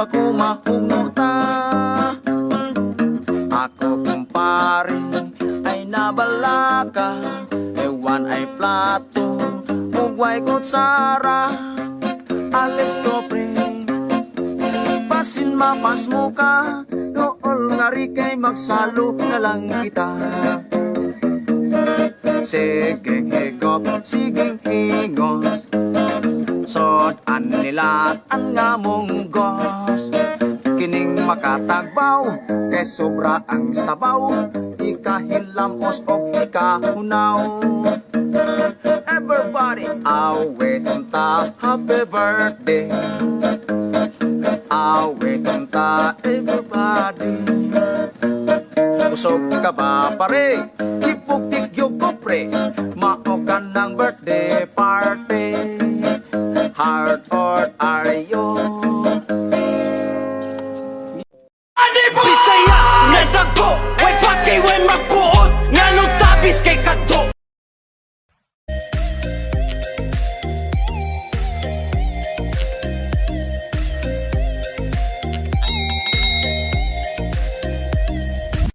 pa ko mahugno ta. Ako kumpare ay nabalaka. Ewan ay plato ug way kutsara. Alis to, pre. Basin mapasmo ka. Dool nga ri kay magsalo na lang kita. Sige higop, sige higos. Sod-an nila ang nga munggos. Kining makatagbaw kay sobra ang sabaw. Ikahilamos og ikahunaw. Everybody, awit ta, happy birthday. Awit ta, everybody. Busog ka ba, pare? Hipuktik yung ko, pre.